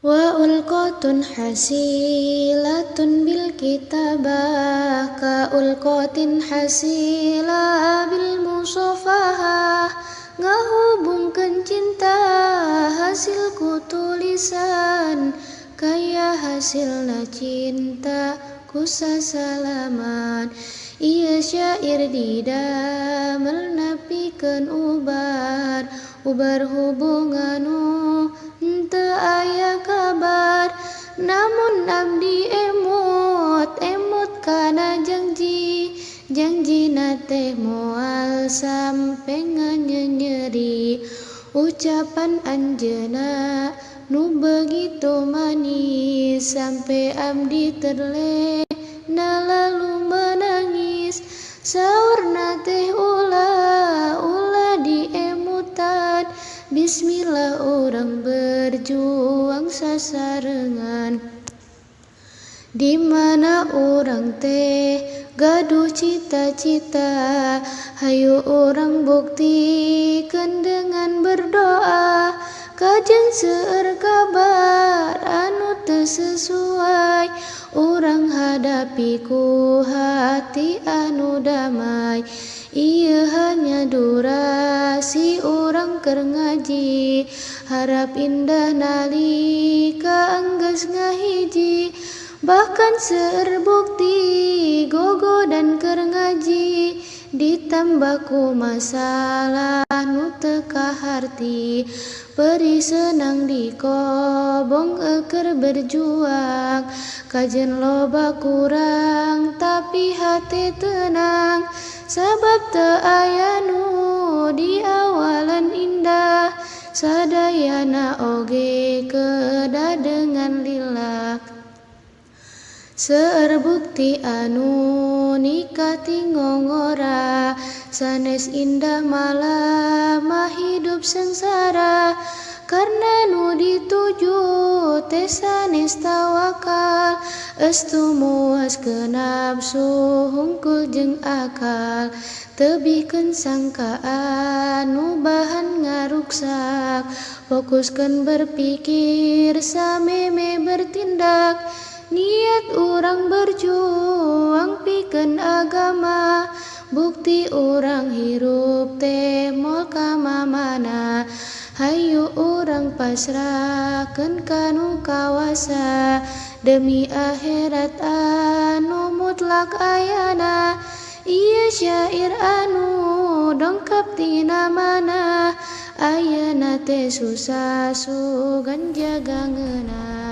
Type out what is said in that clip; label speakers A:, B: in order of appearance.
A: Wa ulqatun hasilatun bil kitabah ka ulqatin hasila bil musafahah. Ngahubungkeun cinta hasil ku tulisan kaya hasilna cinta ku sasalaman. Ieu syair didamel napikeun ubar ubar hubungan nu henteu aya kabar. Namun abdi emut emut kana janji janjina teh moal sampe nganyenyeri. Ucapan anjeunna nu begitu manis sampe abdi terlena lalu menangis. Saurna teh ulah ulah diemutan, bismillah urang berjuang sasarengan. Di mana urang teh gaduh cita-cita, hayu urang buktikeun dengan berdoa. Kajeun seueur kabar anu teu sesuai, urang hadapi ku hati anu damai. Ieu hanya durasi urang keur ngaji, harap indah nalika enggeus ngahiji. Bahkan seueur bukti gogo dan keur ngaji, ditambah ku masalah nu teu kaharti. Perih senang dikobong eukeur berjuang, kajeun loba kurang tapi hate tenang. Sabab teu aya nu di awalan indah, sadayana oge kedah dengan lillah. Seueur bukti anu nikah ti ngongora, sanes indah malah mah hidup sengsara. Karena nu dituju teh sanes tawakal, estu muaskeun nafsu hungkul jeung akal. Tebihkeun sangkaan nu bahan ngaruksak, fokuskeun berpikir sameme bertindak. Niat urang berjuang pikeun agama, bukti urang hirup teh moal ka mamana. Hayu urang pasrahkeun ka nu kawasa, demi akhirat anu mutlak ayana. Ieu syair anu dongkap tina mana, ayeuna teh susah sugan jaga ngeunah.